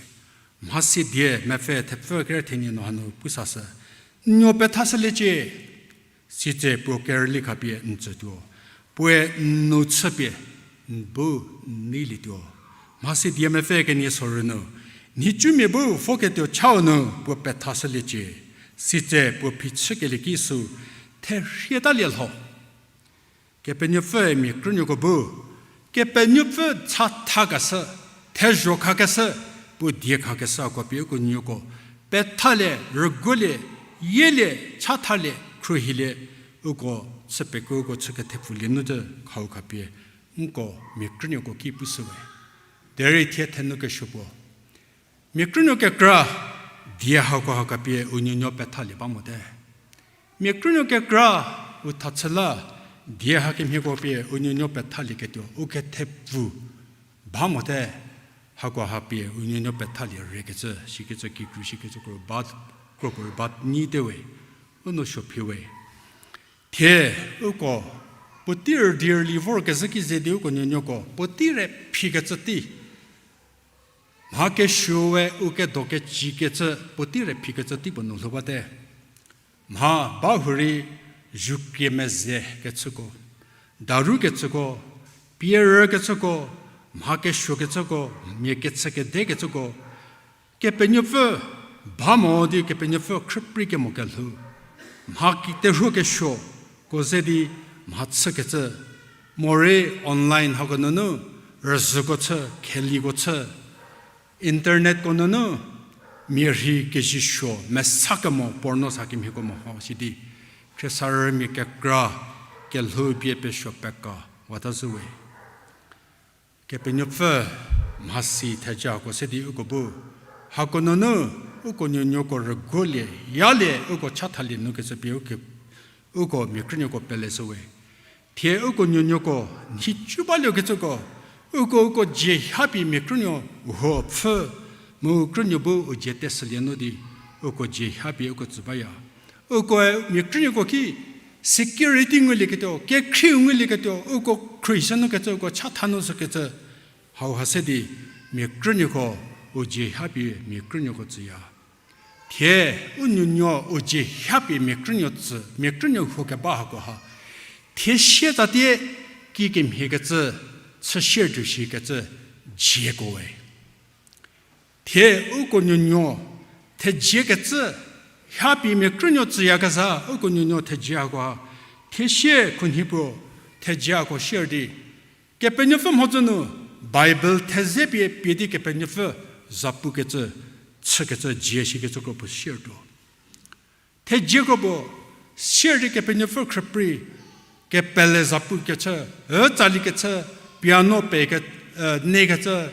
Mhasi die mepfü thepfü kere thenie nu hanu pusashü. N nuo pethashüliecie, sitse puo kerüli khapie n tsütuo. Puoe n nou chüpie n bu n neilietuo. Mhasi die mepfü kenie soru nu, nhicumia bu voketuo chau nu puo pethashüliecie, sitse puo phichükelie ki sü therhietalie lho. Kepenuopfüe mia krünuoko bu, Kepenuopfü chathakeshü, thezho khakeshü, puo die khakeshüko pie uko nuoko pethalie, rüguolie, yielie, chathalie, khruohilie, uko chü pekuoko chü kethepfulie nu te khau khapie, nko mia krünuoko ki pushüwe. Derei thie thenu kesuo puo, mia krünuo kekra, die hako ha khapie u nuonuo pethalie ba mote. Mia krünuo kekra, u thachü la, die hakemhieko pie u nuonuo pethalieketuo u kethepfu ba mote. Hako ha pie u nuonuo pethalie rekecü, sikecü kikru sikecü kro ba, kro puo rei ba nyi te we, u nou suo phi we. Thie, uko, puotei rüdi rüli vorkezhü ki ze di uko nuonuoko puotei re phikecü tei, mha kesuoe u kedo kecikecü puotei re phikecü tei puo nu lhou bate. Mha ba hurei, zhukrie meze kechüko, daru kechüko, pie rükechüko, mha kesuo kechüko, mia kechü kedekecüko, Kepenuopfü ba mo di Kepenuopfü khrüprei kemo kelhou, mha ki terhuo kesuoko ze di mha chükecü, morei online hako nunu, rüzhüko chü, kheliko chü, internetko nunu, mia rhei kezhisuo, mesa kemo, porno sa kemhieko meho sidi, khriesarümia kekra, kelhou pie pesuo peka, wata zhüwe. Kepenuopfü mhasi thejako se di uko bu, hako nunu, uko nuonuoko rüguolie, yalie, uko chathalie nukecü pie uko, uko mia krünuoko pele shüwe. Thie uko nuonuoko nhicu baliekecüko, uko uko dzie hapie mia krünuo huo pfhü, mu krünuo bu u dzie teshülie nu di, uko dzie hapie uko tsü baya. Ukoe mia krünuoko ki security ngulieketuo, kekhrieu ngulieketuo, uko khruohishü nukecü, uko chatha nu shükecü, hauha se di mia krünuoko u dzie hapie mia krünuoko tsüya. Thie u nuonuo u dzie hapie mia krünuo tsü, mia krünuo huo keba hako ha, thie sie tatie kikemhiekecü, chü sie tuo shikecü, dzieko we. Thie uko nuonuo thejiekecü, hapie mia krünuo tsüyakezha uko nuonuo thejieko ha, thie sie khunhie puo thejieko sier di, Kepenuopfü mhodzü nu, Bible theze pie pie di Kepenuopfü zapukecü, chükecü, dzie shikecü kro puo sier tuo. Thejiekro puo, sier di Kepenuopfü khrüprei, kepele zapukecü, ü tsalikecü, piano pe ke, nekecü,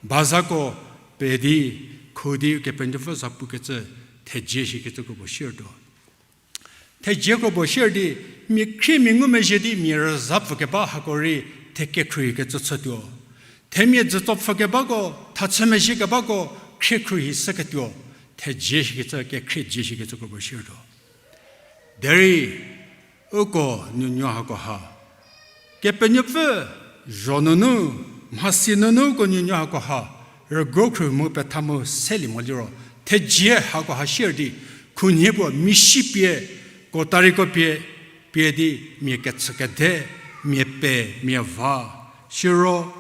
bazako pe di, khu di Kepenuopfü zapukecü, thejie shikecü kro puo sier tuo. Thejiekro puo sier di, mia khriemia ngumezhie di mia rüzha pfükeba hako rei, thekekhrühikecü chütuo. Themia dzütso pfükebako, thachümezhiekebako, khrie khruohi shüketuo, thejie shikecü, kekhrie jie shikecü kro puo sier tuo. Derei, uko nuonuo hako ha, Kepenuopfü zho nunu, mhasi nunu uko nuonuo hako ha, rüguo khruohi mu petha mu selie mo liro, thejie hako ha sier di, khunhie puo misi pie, kotariko pie, pie di mia kechükede, mia pe, mia va, siro,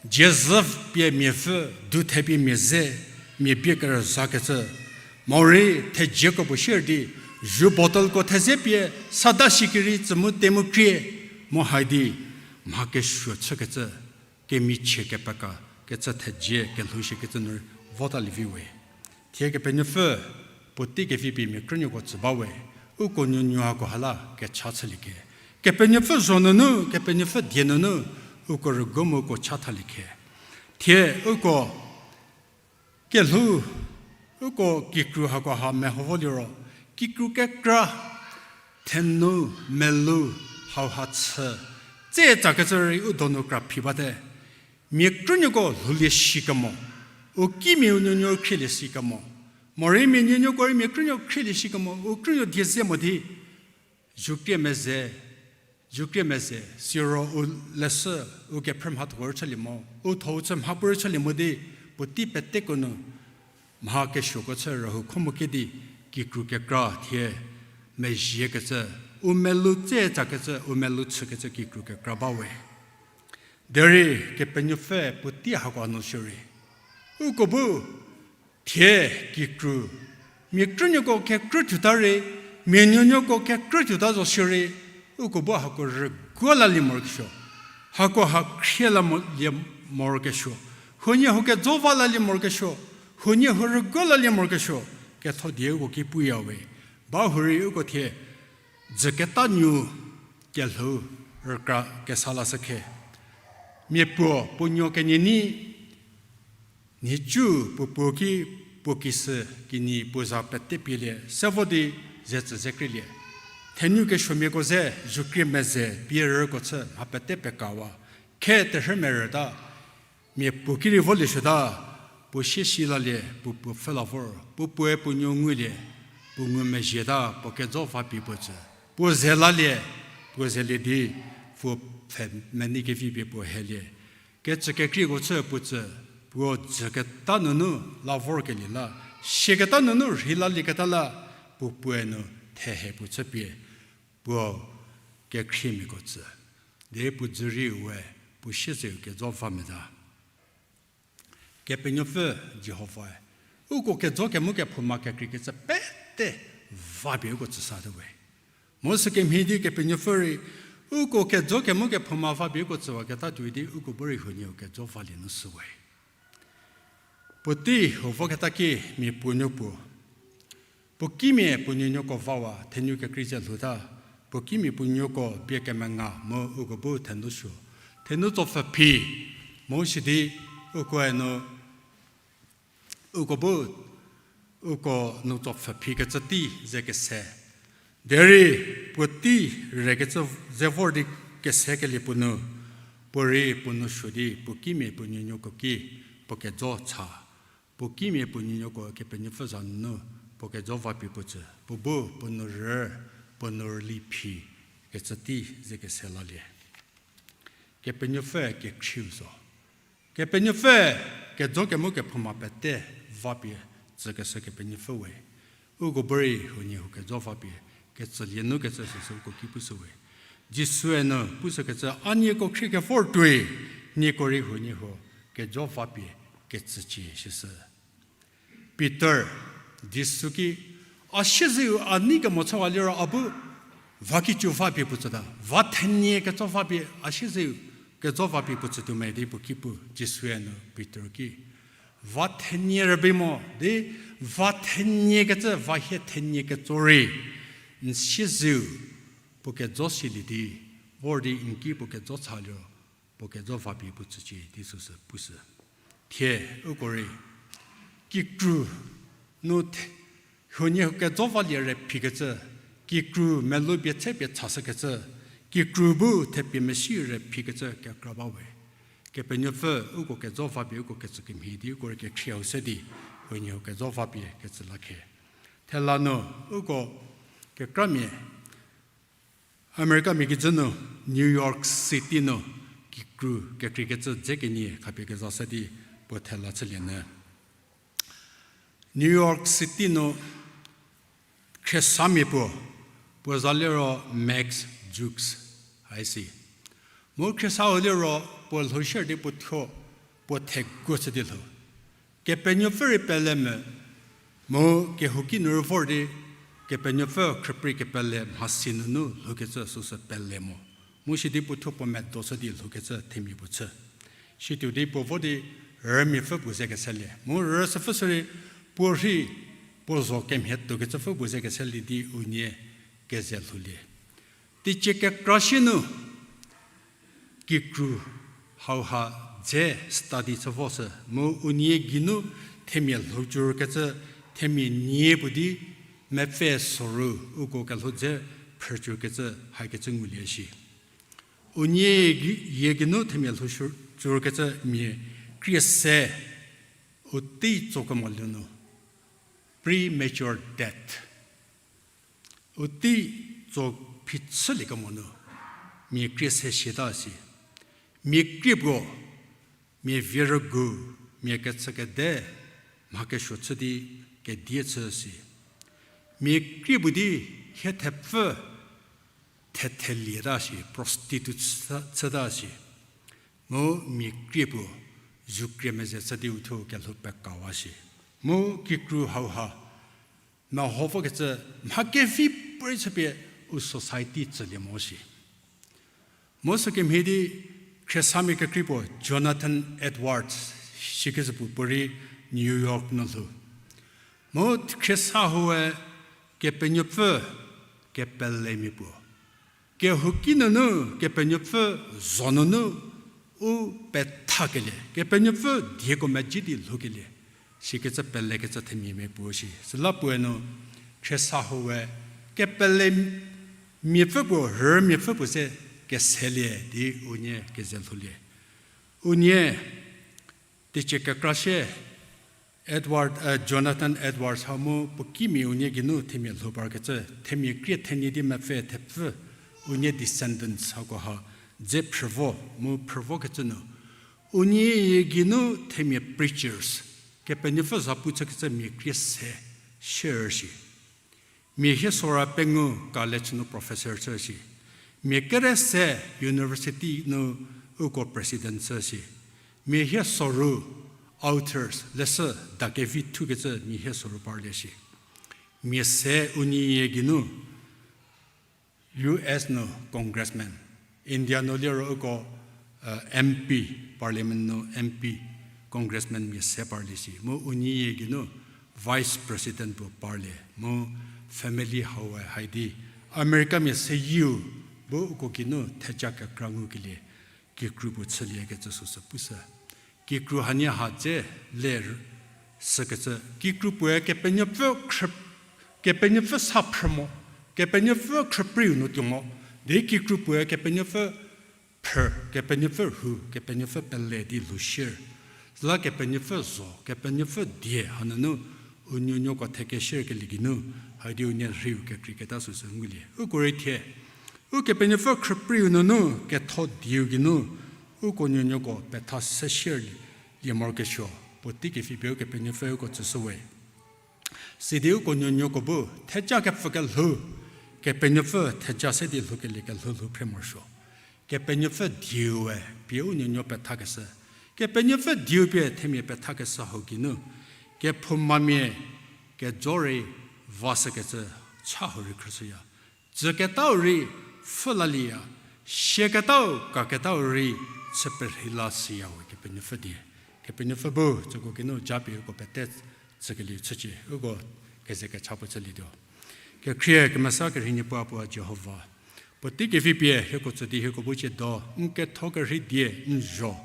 dzie zhü pie mia pfü, du thepie mia ze, mia bie kerüzakecü. Morei thejiekro puo sier di, zu bottleko theze pie, sada shikirei tsü mu te mu krie, mu hai di, mha kesuo chükecü. kemichie kepeka kecü thezie kelhou shikecü nu rei votalievi we. Thie Kepenuopfü puotei kevi pie mia krünuoko tsü ba we, uko nuonuo hako ha la kecha chülie khe. Kepenuopfü zho nunu, Kepenuopfü die nunu, uko rüguo mu uko cha thalie khe. Thie uko kelhou, uko kikru hako ha meho vo liro, kikru kekra, thenu, melou, hauha chü, tse tsakecü rei u donu kra phi bate. Mia krünuoko lhoulie shikemo, u kimia u nuonuo khrielie shikemo, morei mia nuonuoko rei mia krünuo khrielie shikemo, u krünuo die ze mo di, zukrie meze, zukrie meze, siro u leshü, u kephrü mhatho rei chülie mo, u thou chü mhapuorei chülie mo di, puotei peteko nu, mha kesuoko chü rühou kho mo kedi, kikru kekra thie, mezhiekecü, u melou tse tsakecü, u melou chükecü kikru kekra ba we. Derei Kepenuopfü puotei hako nu shierei, uko bu, thie kikru, mia krünuoko kekrü tuota rei, mia nuonuoko kekrü tuota zo shierei, uko bu hako rüguo lalie morokesuo, hako ha khrie la mo, lie morokesuo, huoniehuo kejo va lalie morokesuo, huoniehuo rüguo lalie morokesuo, ketho die uko ki puya we. Bahurei uko thie, dzüketa nuo kelhou rükra kesa lashü khe. Mia puo puo nuo kenie nyi, nhicu puo puo ki puo kisü kinyi puo za pete pielie, se vo di ze tsü ze krielie. Thenu kesuomiako ze, zukrie meze, pie rüko chü, mha pete pekawa. Khe terhü merüta, mia puo ki rei volie suota, puo sie si lalie, puo puo pfhü la vor, puo puoe puo nuo ngulie, puo ngumezhieta, puo kejo va pie puo tsü. Puo ze lalie, puo zelie di, puo pfhe menei kevi pie puo helie. Kecü kekrieko chü puo tsü, puo dzüketa nunu la vorkelie la, siaketa nunu rhei lalieketa la, puo puoe nu thehe puo chüpie, puo kekhriemiako tsü. Derei puo dzü rei we, puo siezeu kejo va meta. Kepenuopfü Jihovae, uko kejo kemo kephouma kekreikecü pete vapie uko tsüsate we. Mu sükemhie di Kepenuopfü rei, uko kejo kemo kephouma vapie uko tsüwaketa tuoi di uko bu rei huoniehuo kejo valie nu sü we. Puotei huo voketa ki mia puo nuo puo. Puo kimia puo nuonuoko vawa, thenu kekrei ze lhouta, puo kimia puo nuoko pie kemenga mu uko bu thenu suo. Thenu tsopfhü phi, mu sidi ukoe nu, uko bu, uko nu tsopfhü phikecü tei ze kese. Derei puotei rekecü ze vor di kesekelie puo nu, puorei puo nu suo di puo kimia puo nuonuoko ki puo kejo cha. Puo kimia puo nuonuoko Kepenuopfü za nunu puo kejo vapie puo tsü, puo bu puo nu rü, puo nu rüli phi kecü tei ze kese lalie. Kepenuopfü kekhrieu zo. Kepenuopfü kejo kemo kephouma pete vapie tsükeshü Kepenuopfü we. Uko bu rei huoniehuo kejo vapie ketsülie nu kecü süsü uko ki pushü we. Jisue nu pushükecü, a nieko khrie kevor tuoi, nieko rei huoniehuo kejo vapie ketsücie shishü. Pitor, Jisu ki, a siezeu a nei kemo chüwa liro a bu va kicu vapie puo tsüta, va thenie kejo vapie, a siezeu kejo vapie puo tsütuo me di puo ki pu, Jisue nu Pitor ki, va thenie rübei mo di, va thenie kecü, va hie thenie ketso rei, n siezeu puo kejo silie di, vor di n ki puo kejo cha liro, puo kejo vapie puo tsücie di süsü pushü. Thie uko rei kikru nu the, huoniehuo kejo valie rei phikecü, kikru melou pie chepie chashükecü, kikru bu thepie mesi rei phikecü kekra ba we. Kepenuopfü uko kejo vapie uko ketsü kemhie di uko rei kekhrieu se di, huoniehuo kejo vapie ketsü la khe. Thela nu uko kekramia Americamia kijü nu New York City nu kikru kekreikecü dze kenie khapie keza se di puo thela chülie nyü. New York City nu khriesamia puo, puo za liro Max Jukes, haisi. Mu khriesau liro puo lhou shie di puo thuo, puo thegu chü di lhou. Kepenuopfü rei pele me, mu kehouki nu rei vor di, Kepenuopfü khrüprei kepele mhasi nunu lhoukecü süsü pele mo. Mu sidi puo thuo puo medo chü di lhoukecü themia puo chü. Situo di puo vo di rümiapfü puo ze keselie. Mu rüsüpfü sürei puo rhi puo zo kemhie tuokecüpfü puo ze keselie di unie keze lhoulie. Teicie kekra sie nu kikru hauha dze study chü vo sü mu unie geinu themia lhou cürkecü, themia nie puo di mepfü soru uko kelhou dze phrü cürkecü hakecü ngulie shi. Unie yie geinu themia lhou cürkecü mia krie se u tei tso kemo lhou nu, premature death. U tei tso phichülie kemo nu mia krie se siata si. Mia krie puo, mia vie rügu, mia kechükede, mha kesuo chü di kedie chü si. Mia krie puo di hie thepfü thethelieta shi, prostitute chüta si. Mu mia krie puo zu krie meze chü di uthuo kelhou pekawa shi. Mu kikru hauha meho vokecü mha kevi puorei chüpie u society tsülie mo shi. Mu sükemhie di khriesamia kekrei puo Jonathan Edwards sikecü puo puorei New York nu lhou. Mu khriesa hue Kepenuopfü kepelemia puo, kehouki nunu Kepenuopfü zo nunu u pethakelie, Kepenuopfü dieko medzi di lhoukelie, sikecü pelekecü themia mia puo shi. Süla puoe nu khriesa hue kepelemiapfü puo, rümiapfü puo se keselie di unie keze lhoulie. Unie teicie kekra sie Edward, Jonathan Edwards ha mu puo kimia unie geinu themia lhou parkecü, themia krie thenie di mepfü thepfü, unie descendants hako ha dze phrüvo mu phrüvokecü nu, unie geinu themia preachers, Kepenuopfü zapu chükecü mia krie se sier shi. Mia hie sora pengou college nu professor chü shi. Mia kere se university nu uko president chü shi. Mia hie soru authors, leshü dakevi thukecü mia hie soru parlie shi. Mia se unie geinu U S nu congressman, India nu liro uko M P, parliament nu M P, congressman mia se parlie shi. Mu unie geinu vice president puo parlie. Mu family haue hai di Americamia seyieu bu uko geinu theja kekra ngukelie kikru puo chüliekecü süsü pushü. Kikru hanie ha dze le sükecü, kikru puoe Kepenuopfü khrü, Kepenuopfü sa phrü mo, Kepenuopfü khrüpreiu nu tuo mo, di kikru puoe Kepenuopfü phrü, Kepenuopfü rhu, Kepenuopfü pele di lhou sier. Süla Kepenuopfü zo, Kepenuopfü die hanunu u nuonuoko thekesierkelie geinu, haidi unie rhiu kekreiketa süsü ngulie. Uko rei thie, Ukepenuopfü khrüpreiu nunu ketho dieu geinu, uko nuonuoko petha se sier lie morokesuo, puotei kepfhipie Ukepenuopfü uko tsüshüwe. Sidi uko nuonuoko bu theja kepfü kelhou, Kepenuopfü theja se di lhoukelie kelhou lhou phre morosuo. Kepenuopfü dieue pie u nuonuo pethakeshü. Kepenuopfü dieu pie themia pethakeshü hau geinu, kephoumamia kejo rei vashükecü cha hau rei khrüshüya. Tsüketau rei pfhü lalieya, siaketau kaketau rei chü perhei la siyawe Kepenuopfü die. Kepenuopfü bu tsüko geinu japie uko pete tsükelieu chücie, uko keze kecha puo chülietuo. Kekhrie kemesa kerhei Niepuu Apuo Jihova, puotei kepfhipie hieko tsü di hieko bu tsiedo n ketho kerhei die n zho.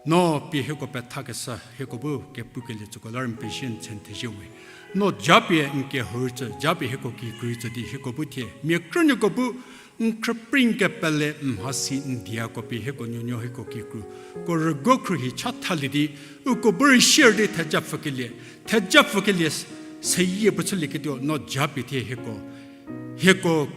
No pie hieko pethakeshü hieko bu kepukelie tsüko la rei n pezie n tse n thezie we. No japie n kehou tsü, japie hieko kikru tsü di hieko bu thie mia krünuoko bu n khrüprei n kepele n mhasi n diako pie hieko nuonuo hieko kikru ko rügo khruohi chathalie di, uko bu rei sier di thejapfükelie, thejapfükelie seyie puo chülieketuo no japie thie hieko, hieko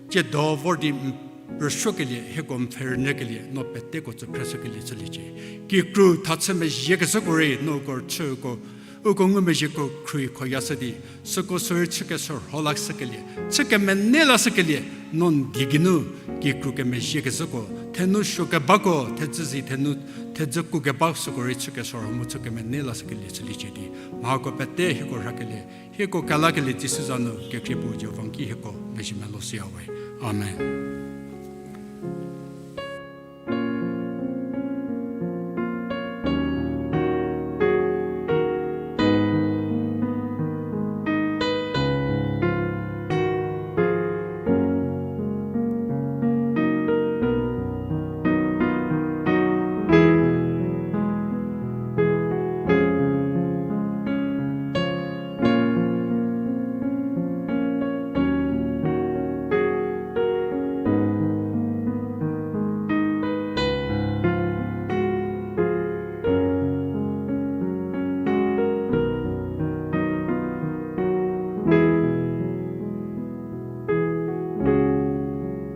tsiedo vor di n rüsuokelie, hieko n pfhe rünyükelie, no peteko tsü phreshükelie chüliecie. Kikru thachü mezhiekeshüko rei no uko rüchüko, uko ngumezhieko khruohi khoyashü di, süko sürei chükeshürho lashükelie, chü kemenei lashükelie, no n die geinu kikru kemezhiekezhüko, thenu suokebako thedzü zi, thenu thedzü kukeba süko rei chükeshürho mu chü kemenei lashükelie chüliecie di, mhako pete hieko rhakelie, hieko kelakelie Jisu za nu kekhrie puo Jihova n ki hieko mezhie melou shüyawe. Amen.